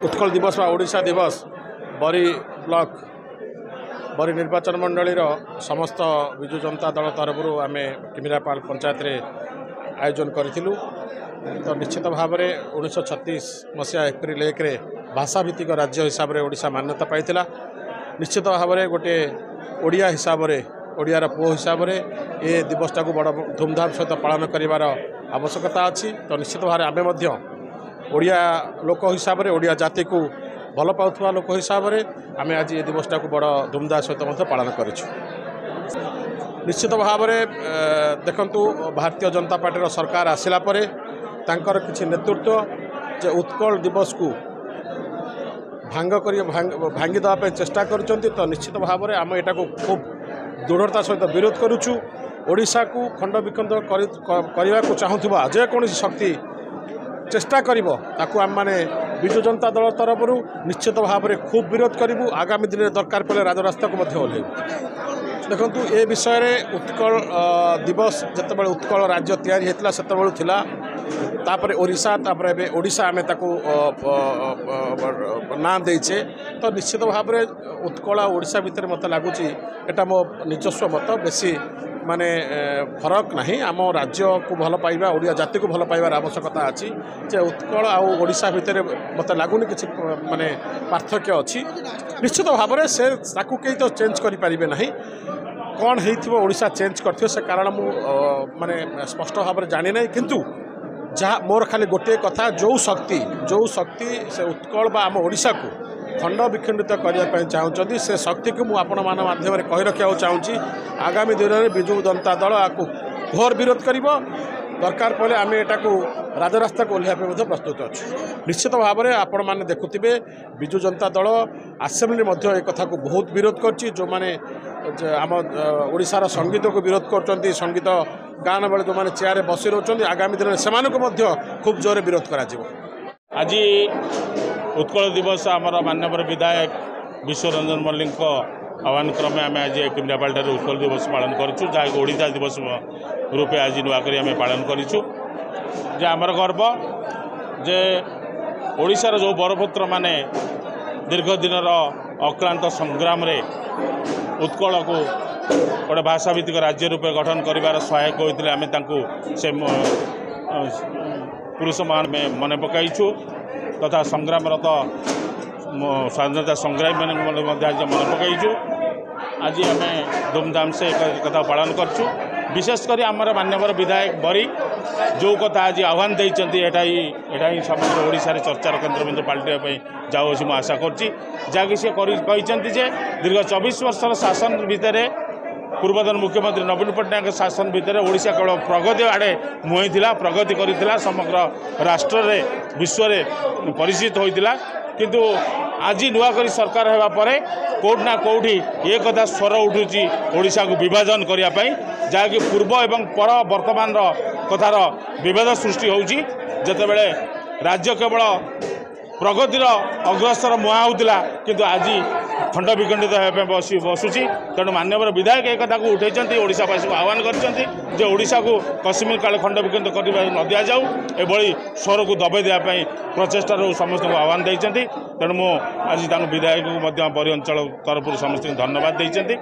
ଉତ୍କଳ ଦିବସ ବା ଓଡ଼ିଶା ଦିବସ ବରୀ ବ୍ଲକ ବରୀ ନିର୍ବାଚନ ମଣ୍ଡଳୀର ସମସ୍ତ ବିଜୁ ଜନତା ଦଳ ତରଫରୁ ଆମେ କିମିରାପାଲ ପଞ୍ଚାୟତରେ ଆୟୋଜନ କରିଥିଲୁ। ତ ନିଶ୍ଚିତ ଭାବରେ 1936 ମସିହା ଏପ୍ରିଲ 1ରେ ଭାଷାଭିତ୍ତିକ ରାଜ୍ୟ ହିସାବରେ ଓଡ଼ିଶା ମାନ୍ୟତା ପାଇଥିଲା। ନିଶ୍ଚିତ ଭାବରେ ଗୋଟିଏ ଓଡ଼ିଆ ହିସାବରେ, ଓଡ଼ିଆର ପୁଅ ହିସାବରେ ଏ ଦିବସଟାକୁ ବଡ଼ ଧୁମଧାମ ସହିତ ପାଳନ କରିବାର ଆବଶ୍ୟକତା ଅଛି। ତ ନିଶ୍ଚିତ ଭାବରେ ଆମେ ମଧ୍ୟ ଓଡ଼ିଆ ଲୋକ ହିସାବରେ, ଓଡ଼ିଆ ଜାତିକୁ ଭଲ ପାଉଥିବା ଲୋକ ହିସାବରେ ଆମେ ଆଜି ଏ ଦିବସଟାକୁ ବଡ଼ ଧୁମଧାମ ସହିତ ମଧ୍ୟ ପାଳନ କରିଛୁ। ନିଶ୍ଚିତ ଭାବରେ ଦେଖନ୍ତୁ, ଭାରତୀୟ ଜନତା ପାର୍ଟିର ସରକାର ଆସିଲା ପରେ ତାଙ୍କର କିଛି ନେତୃତ୍ୱ ଯେ ଉତ୍କଳ ଦିବସକୁ ଭାଙ୍ଗ କରି ଭାଙ୍ଗି ଦେବା ପାଇଁ ଚେଷ୍ଟା କରୁଛନ୍ତି, ତ ନିଶ୍ଚିତ ଭାବରେ ଆମେ ଏଟାକୁ ଖୁବ୍ ଦୃଢ଼ତା ସହିତ ବିରୋଧ କରୁଛୁ। ଓଡ଼ିଶାକୁ ଖଣ୍ଡ ବିଖଣ୍ଡ କରିବାକୁ ଚାହୁଁଥିବା ଯେକୌଣସି ଶକ୍ତି ଚେଷ୍ଟା କରିବ, ତାକୁ ଆମେମାନେ ବିଜୁ ଜନତା ଦଳ ତରଫରୁ ନିଶ୍ଚିତ ଭାବରେ ଖୁବ୍ ବିରୋଧ କରିବୁ। ଆଗାମୀ ଦିନରେ ଦରକାର ପଡ଼ିଲେ ରାଜରାସ୍ତାକୁ ମଧ୍ୟ ଓହ୍ଲାଇବୁ। ଦେଖନ୍ତୁ, ଏ ବିଷୟରେ ଉତ୍କଳ ଦିବସ ଯେତେବେଳେ ଉତ୍କଳ ରାଜ୍ୟ ତିଆରି ହେଇଥିଲା ସେତେବେଳୁ ଥିଲା, ତାପରେ ଓଡ଼ିଶା, ତାପରେ ଏବେ ଓଡ଼ିଶା ଆମେ ତାକୁ ନାଁ ଦେଇଛେ। ତ ନିଶ୍ଚିତ ଭାବରେ ଉତ୍କଳ ଆଉ ଓଡ଼ିଶା ଭିତରେ ମୋତେ ଲାଗୁଛି, ଏଇଟା ମୋ ନିଜସ୍ୱ ମତ, ବେଶୀ ମାନେ ଫରକ ନାହିଁ। ଆମ ରାଜ୍ୟକୁ ଭଲ ପାଇବା, ଓଡ଼ିଆ ଜାତିକୁ ଭଲ ପାଇବାର ଆବଶ୍ୟକତା ଅଛି ଯେ ଉତ୍କଳ ଆଉ ଓଡ଼ିଶା ଭିତରେ ମୋତେ ଲାଗୁନି କିଛି ମାନେ ପାର୍ଥକ୍ୟ ଅଛି। ନିଶ୍ଚିତ ଭାବରେ ସେ ତାକୁ କେହି ତ ଚେଞ୍ଜ କରିପାରିବେ ନାହିଁ। କ'ଣ ହେଇଥିବ ଓଡ଼ିଶା ଚେଞ୍ଜ କରିଥିବ, ସେ କାରଣ ମୁଁ ମାନେ ସ୍ପଷ୍ଟ ଭାବରେ ଜାଣିନାହିଁ। କିନ୍ତୁ ଯାହା ମୋର ଖାଲି ଗୋଟିଏ କଥା, ଯେଉଁ ଶକ୍ତି ସେ ଉତ୍କଳ ବା ଆମ ଓଡ଼ିଶାକୁ ଖଣ୍ଡ ବିଖଣ୍ଡିତ କରିବା ପାଇଁ ଚାହୁଁଛନ୍ତି, ସେ ଶକ୍ତିକୁ ମୁଁ ଆପଣମାନଙ୍କ ମାଧ୍ୟମରେ କହି ରଖିବାକୁ ଚାହୁଁଛି, ଆଗାମୀ ଦିନରେ ବିଜୁ ଜନତା ଦଳ ଆକୁ ଘୋର ବିରୋଧ କରିବ। ଦରକାର ପଡ଼ିଲେ ଆମେ ଏଟାକୁ ରାଜରାସ୍ତାକୁ ଓହ୍ଲାଇବା ପାଇଁ ମଧ୍ୟ ପ୍ରସ୍ତୁତ ଅଛୁ। ନିଶ୍ଚିତ ଭାବରେ ଆପଣମାନେ ଦେଖୁଥିବେ, ବିଜୁ ଜନତା ଦଳ ଆସେମ୍ବଲି ମଧ୍ୟ ଏ କଥାକୁ ବହୁତ ବିରୋଧ କରିଛି। ଯେଉଁମାନେ ଆମ ଓଡ଼ିଶାର ସଙ୍ଗୀତକୁ ବିରୋଧ କରୁଛନ୍ତି, ସଙ୍ଗୀତ ଗାନ ବେଳେ ଯେଉଁମାନେ ଚେୟାରରେ ବସି ରହୁଛନ୍ତି, ଆଗାମୀ ଦିନରେ ସେମାନଙ୍କୁ ମଧ୍ୟ ଖୁବ୍ ଜୋରରେ ବିରୋଧ କରାଯିବ। ଆଜି ଉତ୍କଳ ଦିବସ ଆମର ମାନ୍ୟବର ବିଧାୟକ ବିଶ୍ୱରଞ୍ଜନ ମଲ୍ଲିକଙ୍କ ଆହ୍ୱାନ କ୍ରମେ ଆମେ ଆଜି କିମିରାପାଳଠାରେ ଉତ୍କଳ ଦିବସ ପାଳନ କରୁଛୁ, ଯାହାକି ଓଡ଼ିଶା ଦିବସ ରୂପେ ଆଜି ନୂଆ କରି ଆମେ ପାଳନ କରିଛୁ। ଯେ ଆମର ଗର୍ବ ଯେ ଓଡ଼ିଶାର ଯେଉଁ ବରପୁତ୍ରମାନେ ଦୀର୍ଘ ଦିନର ଅକ୍ଳାନ୍ତ ସଂଗ୍ରାମରେ ଉତ୍କଳକୁ ଗୋଟେ ଭାଷାଭିତ୍ତିକ ରାଜ୍ୟ ରୂପେ ଗଠନ କରିବାର ସହାୟକ ହୋଇଥିଲେ, ଆମେ ତାଙ୍କୁ ସେ ପୁରୁଷମାନେ ମନେ ପକାଇଛୁ ତଥା ସଂଗ୍ରାମରତ ସ୍ୱାଧୀନତା ସଂଗ୍ରାମୀମାନଙ୍କୁ ମଧ୍ୟ ଆଜି ମନେ ପକାଇଛୁ। ଆଜି ଆମେ ଧୁମଧାମ ସେ କଥା ପାଳନ କରୁଛୁ। ବିଶେଷ କରି ଆମର ମାନ୍ୟବର ବିଧାୟକ ବରୀ ଯେଉଁ କଥା ଆଜି ଆହ୍ୱାନ ଦେଇଛନ୍ତି, ଏଇଟା ହିଁ ସମଗ୍ର ଓଡ଼ିଶାରେ ଚର୍ଚ୍ଚାର କେନ୍ଦ୍ରବିନ୍ଦୁ ପାଲଟିବା ପାଇଁ ଯାଉଅଛି ମୁଁ ଆଶା କରୁଛି। ଯାହାକି ସେ କହିଛନ୍ତି ଯେ ଦୀର୍ଘ 24 ବର୍ଷର ଶାସନ ଭିତରେ, ପୂର୍ବତନ ମୁଖ୍ୟମନ୍ତ୍ରୀ ନବୀନ ପଟ୍ଟନାୟକଙ୍କ ଶାସନ ଭିତରେ ଓଡ଼ିଶା କେବଳ ପ୍ରଗତି ଆଡ଼େ ମୁହେଁଇଥିଲା, ପ୍ରଗତି କରିଥିଲା, ସମଗ୍ର ରାଷ୍ଟ୍ରରେ ବିଶ୍ୱରେ ପରିଚିତ ହୋଇଥିଲା। କିନ୍ତୁ ଆଜି ନୂଆ କରି ସରକାର ହେବା ପରେ କେଉଁଠି ନା କେଉଁଠି ଏ କଥା ସ୍ୱର ଉଠୁଛି ଓଡ଼ିଶାକୁ ବିଭାଜନ କରିବା ପାଇଁ, ଯାହାକି ପୂର୍ବ ଏବଂ ପର ବର୍ତ୍ତମାନର କଥାର ବିଭେଦ ସୃଷ୍ଟି ହେଉଛି। ଯେତେବେଳେ ରାଜ୍ୟ କେବଳ ପ୍ରଗତିର ଅଗ୍ରସର ମୁହାଁ ହେଉଥିଲା, କିନ୍ତୁ ଆଜି ଖଣ୍ଡ ବିଖଣ୍ଡିତ ହେବା ପାଇଁ ବସୁଛି। ତେଣୁ ମାନ୍ୟବର ବିଧାୟକ ଏ କଥାକୁ ଉଠାଇଛନ୍ତି, ଓଡ଼ିଶାବାସୀକୁ ଆହ୍ୱାନ କରିଛନ୍ତି ଯେ ଓଡ଼ିଶାକୁ କଶ୍ମୀର କାଳେ ଖଣ୍ଡ ବିଖଣ୍ଡିତ କରିବା ନ ଦିଆଯାଉ। ଏଭଳି ସ୍ୱରକୁ ଦବାଇ ଦେବା ପାଇଁ ପ୍ରଚେଷ୍ଟାରୁ ସମସ୍ତଙ୍କୁ ଆହ୍ୱାନ ଦେଇଛନ୍ତି। ତେଣୁ ମୁଁ ଆଜି ତାଙ୍କୁ ବିଧାୟକଙ୍କୁ ମଧ୍ୟ ବରୀ ଅଞ୍ଚଳ ତରଫରୁ ସମସ୍ତଙ୍କୁ ଧନ୍ୟବାଦ ଦେଇଛନ୍ତି।